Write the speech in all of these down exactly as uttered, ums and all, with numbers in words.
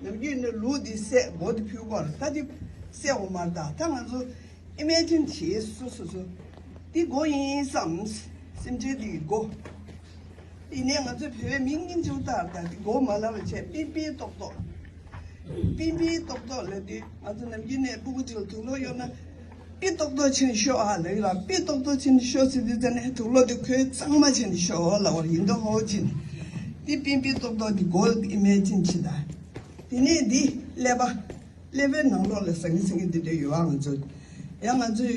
ནམ་རྒྱུན་ནི་ལུག་འདི་བསད། མགོ་འདི་ཕུལ་དགོས་རེད། ད་འདི་བསད་འོ་མར། ད་ད་ང་ཚོ་ཨི་མེ་ཇིན་བྱེད། སོ་སོ་སོ་འདི་མགོ་ཡིན་བསམ། སེམས་ཅན་འདི་ཡི་མགོ། ཡིན་ནའི་ང་ཚོའི་བོད་པའི་མིང་སྙིང་རྗེ་པོ་ལྟར། ད་འདི་མགོ་མ་ལབ་པ་བྱས། པིན་པིན་ཏོག་ཏོག་པིན་པིན་ཏོག་ཏོག་ལབ་དུས་ང་ཚོ་ནམ་རྒྱུན་ནས་སྤུ་གུ་ཅིག་ལ་དུག་སློག་གཡོག་ན། པི་ཏོག་ཏོག་བྱས་ནས་ཤོག་ཨ་ལབ་ཡོད་ལ། པི་ཏོག་ཏོག་བྱས་ནས་ཤོག་ཟེར་དུས་ཙ་ནས་དུག་སློག་དེ་ཁོའི་གཙང་མ་བྱས་ནས་ཤོག་ལབ་པ་ཡིན་མདོག་ཁ་པོ་བྱས་ནས། དེ་པིན་པིན་ཏོག་ཏོག་དེ་མགོ་ལ་ཨི་མེ་ཇིན་བྱེད་ད། དེ་ནས་འདི་ཀླད་པ། ཀླད་པའི་ནང་ལོགས་ལ་ཟང་ངེ་ཟིང་ངེ་འདི་འདྲ་ཡོད་ཨ། ང་ཚོ་ཡང་ང་ཚོས་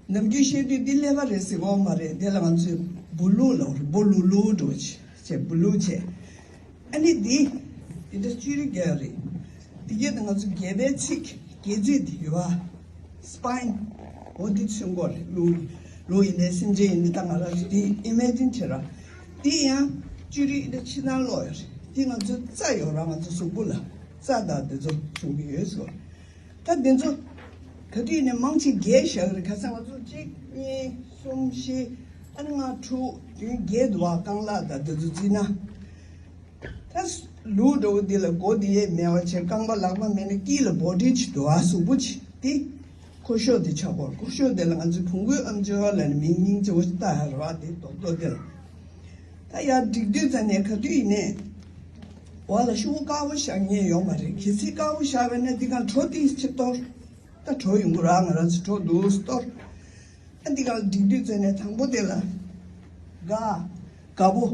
ནམ་རྒྱུན་བཤད་དུས་འདི་ཀླད་པ་རེད་ཟེར་གོ་མ་རེད། དེ་ལ་ང་ཚོས་སྦུ་ལུག་ལབ་རེད། སྦུ་ལུག་ལུག་འགྲོ་བྱས་སྦུ་ལུག་བྱས། ཨ་ནི་འདི། འདི་འདྲ་ཅི་རིགས་རྒྱག་རེད། འདི་གས་ད་ང་ཚོ་སྒལ་པའི་ཚིགས། སྒལ་ཚིགས་འདི་ཡོད་ཨ། སི་པའིན། འོ་འདི་ཚུན་སྐོར་རེད། ལུག་ལུག་ཡིན་ནའི་སེམས་ཅན་ཡིན་ནའི། ད་ང་རང་ཚོ་འདི་ཨི་མེ་ཇིན་བྱེད་ར། འདི་ཡང་ཅི་རིགས་འདི་ཕྱི་ནང་ལོགས་ཡོད་རེད། འདི་ང་ཚོ་རྩ་ཡོད་ར། ང་ཚོ་གཟུགས་པོ་ལ་རྩ་དང་འདི་ཚོ་བྱུང་གི་ཡོད་ཟེར། ད་འདི་ཚོ་ག་དུས་ནས་མང་ཆེ་བརྒྱད་བཞག་རེད། ཁ་སང་ང་ཚོ་གཅིག་གཉིས་གསུམ་བཞི། ཨ་ནི་ལྔ་དྲུག་བདུན་བརྒྱད་འདུག་ཨ། རྐང་ལག་དང་འདི་ཚོ་བརྩིས་ན། ད་ལུག་འདྲ་བོ་འདི་ལ་མགོ་འདི་ཡས་མེད་པ་བྱས། རྐང་པ་ལག་པ་མེད་ན་དཀྱིལ་ལ་བོ་ཌི་ཅིག་འདུག་ཨ། གཟུགས་པོ་ཅིག་འདི། ཁོ་ཤོག་འདི་ཆགས་པ། ཁོ་ཤོག་འདི་ལ་ང་ཚོའི་བོང་གུའི་ཨམ་ཅོག་ལབ་ནས་མིང་སྙིང་རྗེ་པོ་ཞིག་བཏགས་ཡོད་རེད་པ། འདི་རྡོག་རྡོག་འདི་ལ། ད་ཡར་སྒྲིག་དུས་ཙ་ནས་ག་དུས་ཡིན་ནའི་འོག་ལ་ཤོག་བུ་དཀར་པོ་བཞག་མཁན་ཡོད་མ་རེད། གལ་སྲིད་དཀར་པོ་བཞག་པ་ཡིན་ན་འདི་ག་གྲོ་ཏོག་ཙམ་གཏོར། ད་གྲོ་ཡོང་གི་རེད་པ། ང་རང་ཚོ་གྲོ་འདུག་སེ་གཏོར། ཨ་འདི་ག་སྒྲིག་དུས་ཙ་ནས་དང་པོ་དེ་ལ་སྒ། སྒ་པོ།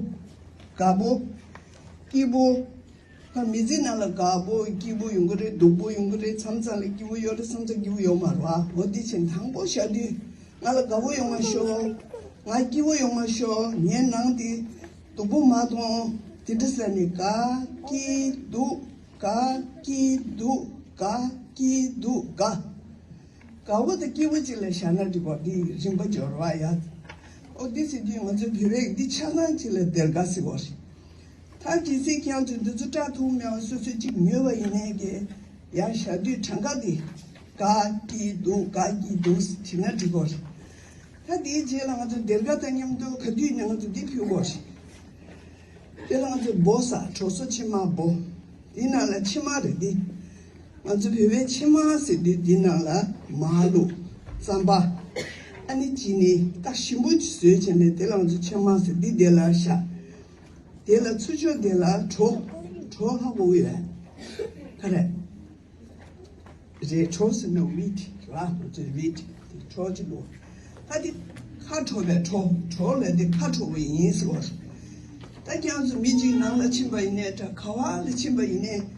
སྒ་པོ། སྐྱིད་པོ། ད་མི་ཚེ་ནང་ལ་སྒ་པོ་སྐྱིད་པོ་ཡོང་གི་རེད། སྡུག་པོ་ཡོང་གི་རེད། མཚམས་མཚམས་ལ་སྐྱིད་པོ་ཡོད་རེད། མཚམས་མཚམས་སྐྱིད་པོ་ཡོད་མ་རེད་པ། འོ་འདི་བྱས་དང་པོ་བཞག་དུས་ང་ལ་སྒ་པོ་ཡོང་བ་ཤོག་ང་སྐྱིད་པོ་ཡོང་བ་ཤོག་ངའི་ནང་དེ་སྡུག་པོ་མ་གཏོང་། དེ་འདྲ་ཟེར་ནས་སྒ་སྐྱིད་སྡུག་སྒ་སྐྱིད་སྡུག་སྒ་སྐྱིད་སྡུག་སྒ། སྒ་པོ་དང་སྐྱིད་པོ་གཅིག་ལ་བཞག་ན་འགྲིག་གོ། འདི་རིམ་པ་འབྱོར་བ་ཡ། ཨོ་འདི་ཟེར་དུས་ང་ཚོ་བོད་པས་འདི་ཆ་ཚང་གཅིག་ལ་སྡེར་སྒ་ཟེར་གོ་རེད། ད་གལ་སྲིད་ཁྱེད་ཚོས་འདི་ཚོ་སྐྲག་ཐུབ་མེད་པ། སོ་སོས་གཅིག་ཉོས་པ་ཡིན་ནའི་གི་ཡར་བཞག་དུས་གྲངས་ཀ་འདི་སྒ་སྐྱིད་སྡུག་སྒ་སྐྱིད་སྡུག་བྱེད་ན་འགྲིག་གོ་རེད། ད་དེའི་རྗེས་ལ་ང་ཚོ་སྡེར་སྒ་དང་མཉམ་དུ་ག་དུས་ནས་ང་ཚོ་འདི་ཕུལ་དགོས་རེད། དེ་ལ་ང་ཚོ་འབོ་ས། གྲོ་སོ་ཕྱེ་མར་འབོ། དེའི་ནང་ལ་ཕྱེ་མར་རེད་འདི། ང་ཚོ་བོད་པའི་ཕྱེ་མར་ཟེར་དུས་འདི་ནང་ལ་མར་བླུགས། རྩམ་པ། ཨ་ནི་ཅི་ནི་ད་ཞིམ་པོ་ཅིག་བཟོས་བྱས་ནས་དེ་ལ་ང་ཚོ་ཕྱེ་མར་ཟེར། འདི་དེ་ལ་བཞག་དེ་ལ་ཚུར་ཕྱོགས་དེ་ལ་གྲོ། གྲོ་ཧ་གོ་གི་ཡོད། ག་རེ་རེད། གྲོ་ཟེར་ན་ཝིཊ་རེད་པ། ང་ཚོའི་ཝིཊ་དེ་གྲོ་ཅིག་འདུག་ད་དེ་ཁ་དྲོ་བའི་གྲོ། གྲོ་ལབ་དེ་ཁ་དྲོ་བོ་ཡིན་ཟེར་བ་རེད། ད་ཁྱེད་ཚོ་མི་གཅིག་ནང་ལ་ཕྱིན་པ་ཡིན་ནའི་འདྲ། ག་བ་ལ་ཕྱིན་པ་ཡིན་ནའི་